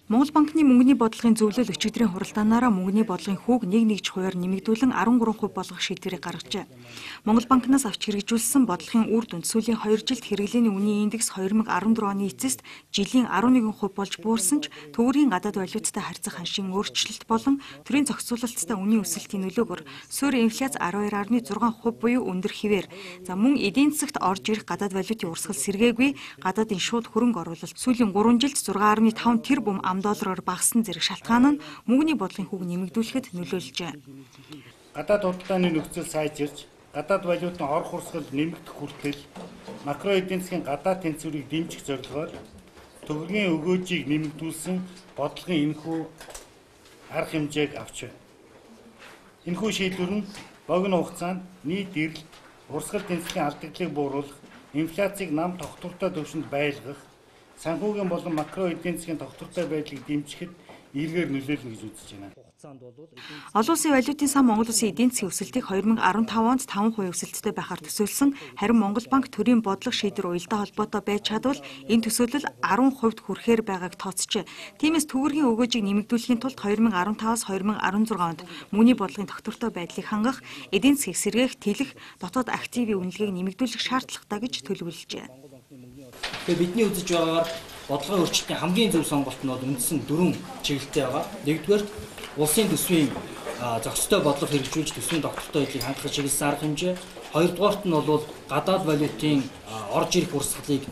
Монгол банкны мөнгөний бодлогын зөвлөл өчигдрийн хуралдаанаараа мөнгөний бодлогын хүүг 1.1% нэмэгдүүлэн 13% болгох шийдвэрийг гаргажээ. Монгол банкнаас авч хэрэгжүүлсэн бодлогын үр дүнд сүүлийн 2 жилд хэрэглээний үнийн индекс 2014 оны эцэст жилийн 11% болж буурсан ч төгрөгийн гадаад валюттай харьцах ханшийн өөрчлөлт болон төрийн зохицуулалттай үнийн өсөлтийн нөлөөгөөр суурь инфляц 12.6% буюу өндөр хэвээр. За мөн эдийн засагт орж ирэх гадаад валютын урсгал сэргээгүй, гадаадын шууд хөрөнгө оруулалт сүүлийн 3 жилд 6.5 тэрбум доллараар багассан зэрэг шалтгаан нь мөнгөний бодлогын хүүг нэмэгдүүлэхэд нөлөөлжээ. Гадаад худалдааны нөхцөл сайжирч, гадаад валютын орох урсгал нэмэгдэх хүртэл макро эдийн засгийн гадаад тэнцвэрийг дэмжих зорилгоор төгрөгийн өгөөжийг нэмэгдүүлсэн бодлогын энэхүү арга хэмжээг авч байна. Энэхүү шийдвэр нь богино хугацаанд нийт эрэлт, урсгал тэнцвэрийн алдагдлыг бууруулах, инфляцийг нам тогтвортой түвшинд байлгах, санхүүгийн болон макро эдийн засгийн тогтвортой байдлыг дэмжихэд эргээр нөлөөлнө гэж үзэж байна. Олон улсын валютын сан Монгол улсын эдийн засгийн өсөлтийг 2015 онд 5% өсөлттэй байхаар төсөөлсөн. Харин Монгол банк төрийн бодлого шийдвэр уялдаа холбоотой байж чадвал энэ төсөөлөл 10% хүрэхээр байгааг тооцжээ. Тиймээс төгрөгийн өгөөжийг нэмэгдүүлэхийн тулд 2015-аас 2016 онд мөнгөний бодлогын тогтвортой байдлыг хангах, эдийн засгийг сэргээх, тэлэх, дотоод активын үнэлгээг нэмэгдүүлэх шаардлагатай гэж төлөвлөжээ. Тэгэхээр бидний үзэж байгаагаар бодлогын өөрчлөлтийн хамгийн зөв сонголт нь бол үндсэн дөрвөн чиглэлтэй байгаа. Нэгдүгээр, улсын төсвийн зохистой бодлого хэрэгжүүлж төсвийн тогтвортой байдлыг хангах чиглэсэн арга хэмжээ. Хоёрдугаарт нь бол гадаад валютын орж ирэх урсгалыг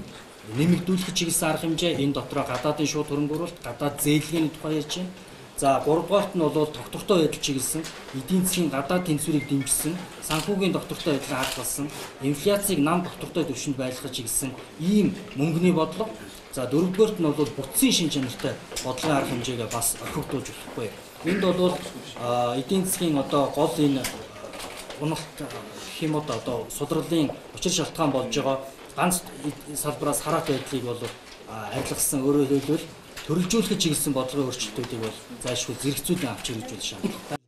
нэмэгдүүлэх чиглэсэн арга хэмжээ. Энэ дотроо гадаадын шууд хөрөнгө оруулалт, гадаад зээлгээний тухай ярьж байна. За гуравдугаарт нь бол тогтвортой байдал чиглэсэн, эдийн засгийн гадаад тэнцвэрийг дэмжсэн, санхүүгийн тогтвортой байдлыг хадгалсан, инфляцийг нам тогтвортой түвшинд байлгах чиглэсэн ийм мөнгөний бодлого. За дөрөвдүгээрт нь бол бүтцийн шин чанартай бодлогын арга хэмжээгээ бас орхигдуулж болохгүй. Энд бол эдийн засгийн одоо гол энэ уналт гэх юм уу одоо судралын учир шалтгаан болж байгаа ганц салбараас хараат байдлыг бол арилгасан, өөрөөр хэлбэл төрөлжүүлэхэд чиглэсэн бодлогын өөрчлөлтүүдийг бол зайлшгүй зэрэгцүүлэн авч хэрэгжүүлэх шаардлагатай.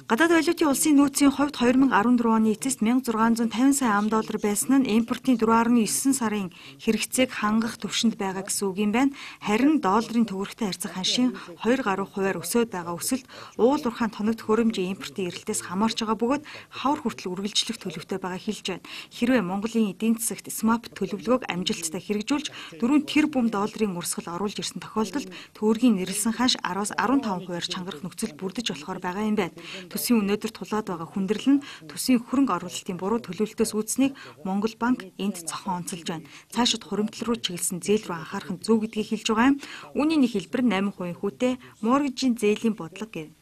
Гадаад валютын улсын нөөцийн хувьд 2014 оны эцэст 1650 сая ам доллар байсан нь импортын 4.9 сарын хэрэгцээг хангах түвшинд байгаа гэсэн үг юм байна. Харин долларын төгрөгтэй харьцах ханшийн 2 гаруй хувиар өсөөд байгаа өсөлт уул уурхайн тоног төхөөрөмжийн импортын эрэлтээс хамаарч байгаа бөгөөд хавар хүртэл үргэлжлэх төлөвтэй байгаа хэлж байна. Хэрвээ Монголын эдийн засагт SMAP төлөвлөгөөг амжилттай хэрэгжүүлж 4 тэрбум долларын урсгал оруулж ирсэн тохиолдолд төгрөгийн нэрлсэн ханш 10-аас 15 хувиар чангарах нөхцөл бүрдэж болохоор байгаа юм байна. Төсвийн өнөөдөр тулаад байгаа хүндрэл нь төсвийн хөрөнгө оруулалтын буруу төлөвлөлтөөс үүснийг Монгол банк энд цохон онцолж байна. Цаашид хуримтлал руу чиглэсэн зээл рүү анхаарах нь зөв гэдгийг хэлж байгаа юм. Үүний нэг хэлбэр нь 8% хүүтэй моргижийн зээлийн бодлого гэв.